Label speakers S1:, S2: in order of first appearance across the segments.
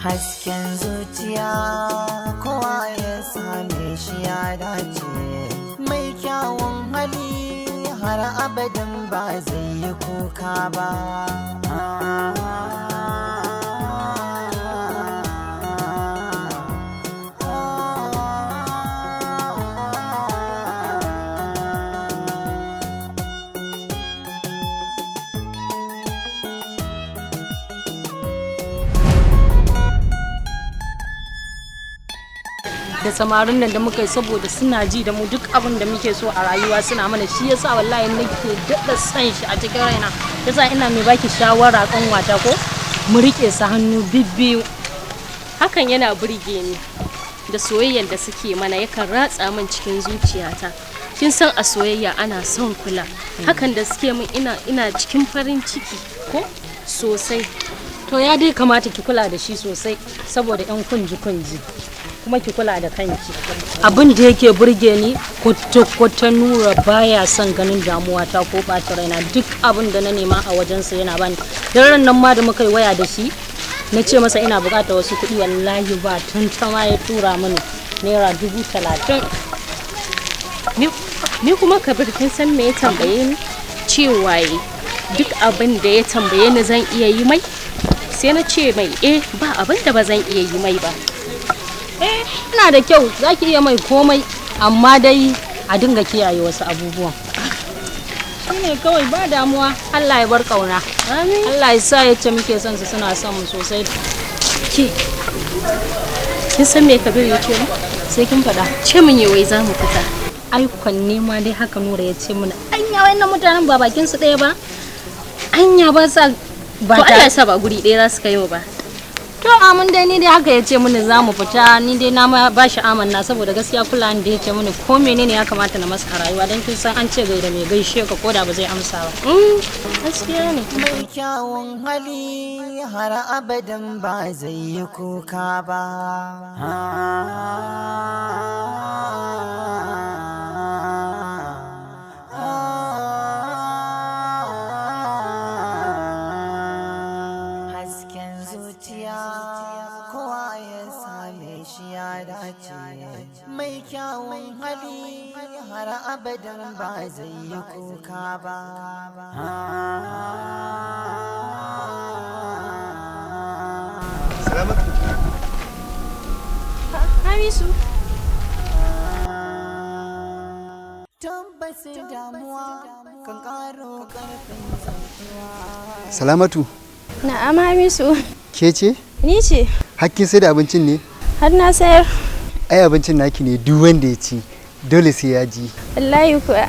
S1: Hasken zuciya kowa ya same shi ya dace, mai kyawun hali har abadan ba zai yi kuka ba.
S2: Da samarin nan da muka yi, saboda suna ji da mu, duk abin da muke so a rayuwa suna mana. Shi yasa wallahi nake daɗa son shi a cikin raina. Yasa ina mai baki shawara, kanwata, ko mu rike su hannu bibbiyu.
S3: Hakan yana burge ni da soyayyar da suke mana, yakan ratsa min cikin zuciyata. Kin san a soyayya ana son kula. Hakan da suke min, ina cikin farin ciki ko sosai.
S2: To, ya dai kamata ki kula da shi sosai saboda yan kunji kunji, kuma ki kula da kanki. Abin da yake burge ni, kwata-kwata Nura baya son ganin damuwa ta ko ɓacin raina. Duk abin da na nema a wajensa yana bani. Daren nan ma da muka yi waya da shi, na ce masa ina buƙatar wasu kuɗi, wallahi ba tantama ya tura mini ₦30,000.
S3: Ni kuma Kabir, kin san me ya tambaye ni? Cewa yi duk abin da ya tambaye ni zan iya yi mai. Sai na ce mai eh, ba abin da ba zan iya yi mai ba.
S2: Eh, ina da kyau, za ki iya mai komai, amma dai a dinga kiyaye wasu abubuwan shine kawai. Ba damuwa, Allah ya bar kauna.
S3: Amin.
S2: Allah ya sa yacce muke son su suna son mu sosai.
S3: Ke, kin san me Kabir ya ce mu?
S2: Sai kin faɗa.
S3: Ce mun yi wai za mu fita.
S2: Ai kwanne ma dai haka Nura ya ce mana. Anya wayannan mutanen ba bakin su ɗaya ba? Anya ba sa ba?
S3: To, Allah ya sa ba guri ɗaya za su kai mu ba.
S2: To, amin dai. Ni dai haka ya ce mini za mu fita. Ni dai na ma ba shi amanna, saboda gaskiya kula da ya ce mini ko menene ya kamata na masa a rayuwa, don kin san an ce gaida mai gaishe ka koda ba zai amsa ba.
S3: Gaskiya ne.
S1: Mai kyawun hali har abadan ba zai yi kuka ba. Hasken zuciya kowa ya same shi ya dace, mai kyawun hali har abadan ba zai yi kuka ba.
S4: Salamatu.
S3: Hamisu.
S1: Tabbas damuwa kan karo karfin zuciya.
S4: Salamatu.
S5: Na'am, Hamisu.
S4: Ke ce?
S5: Ni ce.
S4: Hakkin sai da abincin ne?
S5: Har na sayar.
S4: Ai abincin naki ne, duk wanda ya ci dole sai ya ji.
S5: Wallahi kuwa.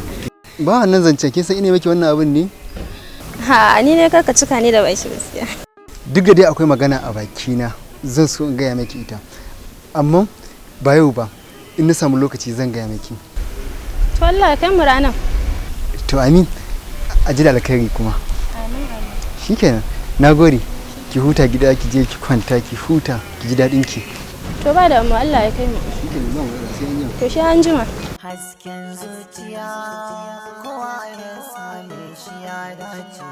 S4: Ba wannan zancen, kin san ina maki wannan abin ne?
S5: Ha, ni ne karka cika ni da bashi gaskiya.
S4: Duk da dai akwai magana a bakina, zan so in gaya maki ita. Amma ba yau ba, in na samu lokaci zan gaya maki.
S5: To, Allah ya kai mu ranar.
S4: To amin, a ji da alkhairi kuma. Shikenan, na gode. Ki huta gida, ki je ki kwanta ki huta, ki ji daɗin ki.
S5: To, ba da mu, Allah ya kai mu.
S4: Shikenan, ba mu sai an jima.
S5: To, shi an jima.
S1: Hasken zuciya kowa ya same shi ya dace,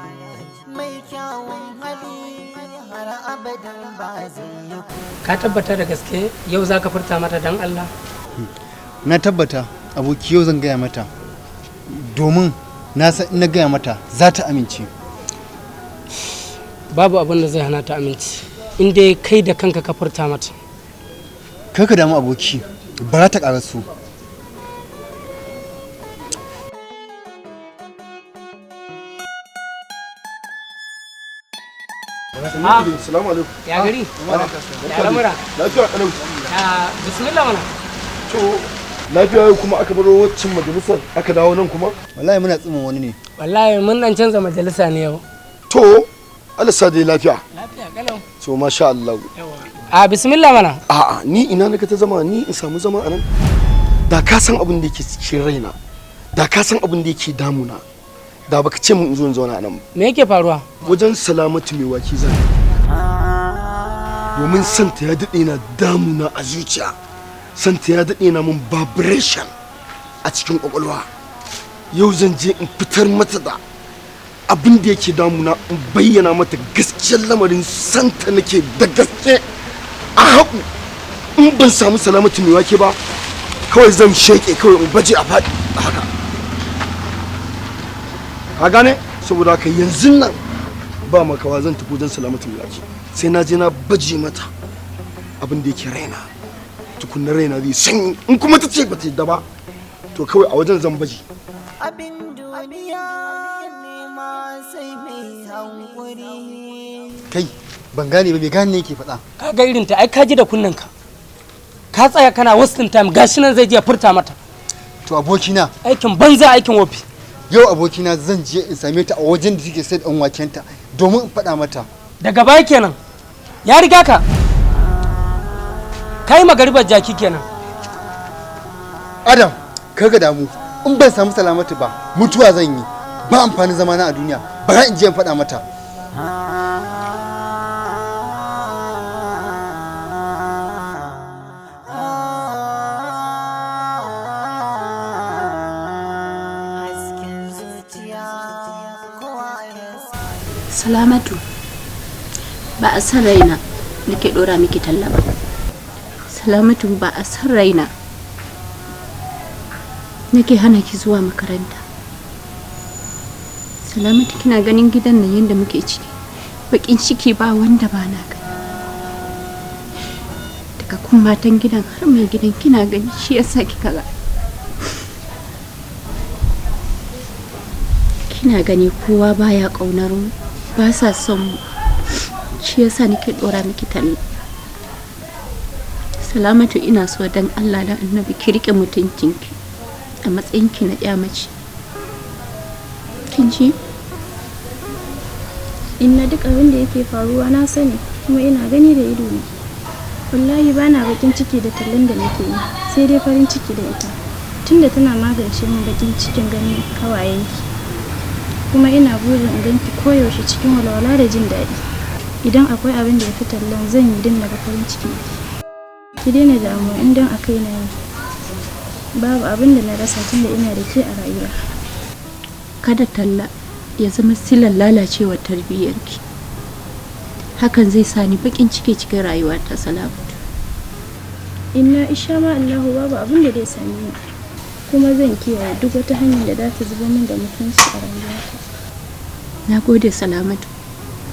S1: mai kyawun hali har abadan ba zai yi
S6: Ka tabbata da gaske yau za ka furta mata, don Allah?
S4: Na tabbata, aboki, yau zan gaya mata, domin na san in na gaya mata za ta amince.
S6: Babu abin da zai hana ta aminci in dai kai da kanka ka furta mata.
S4: Kar ka damu, aboki, ba za ta ƙaraso.
S7: Salamu alaikum.
S6: Ya gari? Ya lamura?
S7: Lafiya kalau.
S6: Ya, bismillah mana.
S7: To, lafiya yau kuma aka baro waccan majalisar aka dawo nan kuma?
S4: Wallahi muna tsimin wani ne.
S6: Wallahi mun dan canza majalisa ne yau.
S7: To, Allah sa dai lafiya.
S6: Lafiya kalau.
S7: To, masha Allah.
S6: A, bismillah mana.
S7: A'a, ni ina naka ta zama ni in samu zama a nan. Da ka san abin da yake cikin raina. Da ka san abin da yake damuna. Da baka ce mun in zo in zauna a nan ba.
S6: Me yake faruwa?
S7: Wajen Salamatu mai waki zan. Domin santa ya daɗe na damuna a zuciya. Santa ya daɗe na mun vibration a cikin ƙwaƙwalwa. Yau zan je in fitar mata da abin da yake damuna, in bayyana mata gaskiyar lamarin santa nake da gaske. A haƙu in ban samu Salamatu mai wake ba, kawai zan sheke, kawai in baje a faɗi a haka, ka gane? Saboda haka yanzu nan ba makawa zan tafi wajen Salamatu mai wake, sai na je na baje mata abin da yake raina tukunna, raina zai sanyi. In kuma ta ce ba ta yadda ba, to kawai a wajen zan baje.
S1: Abin duniya nema sai mai hankuri.
S4: Kai, ban gane ba, bai gane ne yake faɗa.
S6: Ka ga irin ta, ai ka ji da kunnenka. Ka tsaya kana wasting time, gashi nan zai je ya furta mata.
S4: To abokina,
S6: aikin banza, aikin wofi.
S4: Yau abokina zan je in same ta a wajen da take sayar da ɗan wakenta domin in faɗa mata.
S6: Daga baya kenan, ya riga ka kai magaribar jaki kenan.
S4: Adam, kar ka damu, in ban samu Salamatu ba mutuwa zan yi, ba amfanin zamana a duniya. Bara in je in faɗa mata.
S1: Hasken zuciya kowa ya
S8: Salamatu, ba a san raina nake dora miki talla ba. Salamatu, ba a san raina nake hana ki zuwa makaranta. Salamatu, kina ganin gidan nan yadda muke ciki. Bakin ciki ba wanda ba na gani. Daga kun matan gidan har mai gidan kina gani, shi yasa kika ga. Kina gani kowa baya ƙaunar mu, ba sa son mu. Shi yasa nake dora miki talla. Salamatu, ina so dan Allah da Annabi ki rike mutuncinki a matsayinki na ƴa mace. Kin ji?
S5: Inna, duk abin da yake faruwa na sani, kuma ina gani da ido na. Wallahi bana bakin ciki da tallan da nake yi, sai dai farin ciki da ita. Tunda tana magance min bakin cikin ganin kawayenki. Kuma ina burin in ganki koyaushe cikin walwala da jin daɗi. Idan akwai abin da ya fi tallan, zan yi din naga farin cikin ki. Ki daina damuwa, in dan a kaina ne. Babu abin da na rasa tunda ina da ke a rayuwa.
S8: Kada talla ya zama silar lalacewar tarbiyyarki. Hakan zai sa ni bakin ciki cikin rayuwata, Salamatu.
S5: Inna, insha ma Allahu babu abin da zai same ni. Kuma zan kiyaye duk wata hanyar da za ta zuba min da mutunci a rayuwata.
S8: Na gode, Salamatu.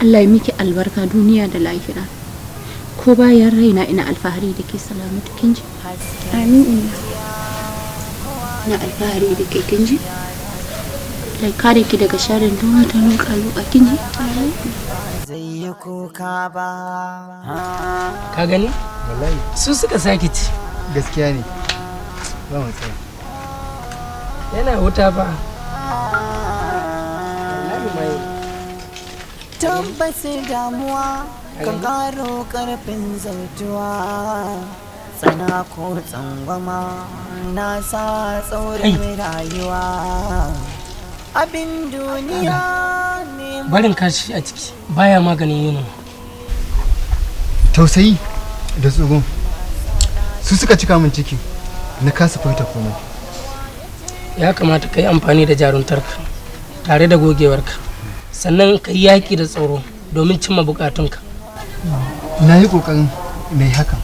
S8: Allah ya miki albarka duniya da lahira. Ko bayan raina ina alfahari da ke, Salamatu, kin ji?
S5: Amin, inna.
S8: Ina alfahari da ke, kin ji? Allah ya kare ki daga sharrin duk wata loka-loka, kin ji?
S1: Zai yi kuka ba.
S6: Ka gani?
S4: Wallahi.
S6: Su suka sake ci.
S4: Gaskiya ne, ba matsala.
S6: Yana wuta ba. Wallahi mai.
S1: Tabbas damuwa kan karo karfin zautuwa, tsana ko tsangwama na sa tsaurin rayuwa. Abin duniya ne.
S6: Barin kashi a ciki baya maganin yunwa.
S4: Tausayi da tsoro su suka cika min ciki, na kasa furta komai.
S6: Ya kamata ka yi amfani da jaruntarka tare da gogewarka, sannan ka yi yaƙi da tsoro domin cimma bukatunka.
S4: Na yi ƙoƙarin na yi hakan,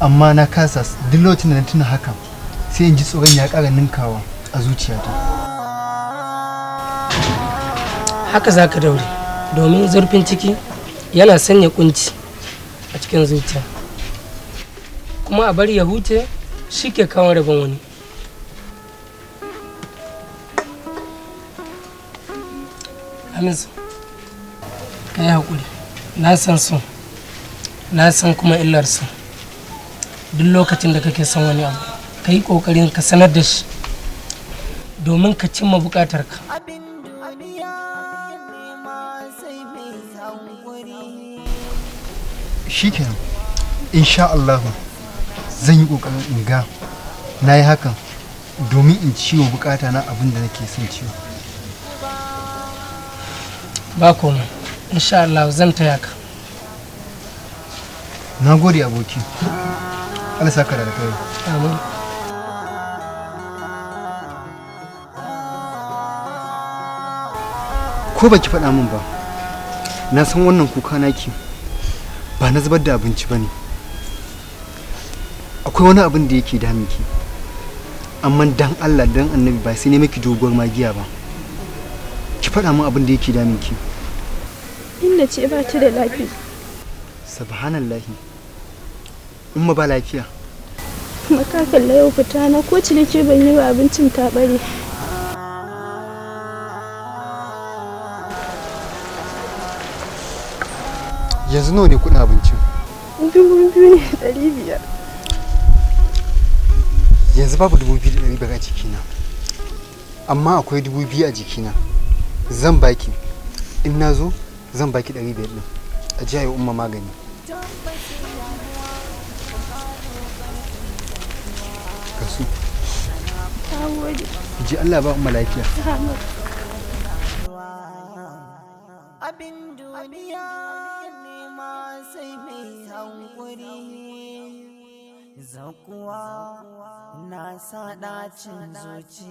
S4: amma na kasa. Duk lokacin da na tuna hakan, sai in ji tsoron ya ƙara ninkawa a zuciyata.
S6: Haka za ka daure, domin zurfin ciki yana sanya kunci a cikin zuciya, kuma a bari ya huce shi ke kawo rabon wani. Hamisu, ka yi haƙuri. Na san so, na san kuma illar so. Duk lokacin da kake son wani abu, ka yi ƙoƙarin ka sanar da shi domin ka cimma buƙatarka.
S1: Abin duniya nema sai mai hankuri.
S4: Shikenan, insha Allah zan yi ƙoƙarin in ga na yi hakan domin in ciwo bukata na abin da nake son ciwo.
S6: Ba komai, insha Allah zan taya ka.
S4: Na gode, aboki. Allah saka da alkhairi.
S6: Amin.
S4: Ko baki faɗa min ba, na san wannan kuka naki ba na zubar da abinci ba ne. Akwai wani abin da yake damunki, amma dan Allah dan Annabi ba sai ne miki doguwar magiya ba. Ki faɗa min abin da yake damunki.
S5: Inna ce ba ta da lafiya.
S4: Subhanallahi, Umma ba lafiya?
S5: Kuma ka kalla yau fita na ko ciniki ban yi ba, abincin ta bare.
S4: Yanzu nawa ne kuɗin abincin?
S5: 2,500.
S4: Yanzu babu 2,500 a jikina, amma akwai 2,000 a jikina. Zan baki, in na zo zan baki 500 ɗin. A ji a yi Umma magani. Kasu.
S5: Na gode.
S4: Ji Allah ba Umma lafiya.
S1: Abin duniya nema sai mai hankuri, zakuwa na sa ɗacin zuciya.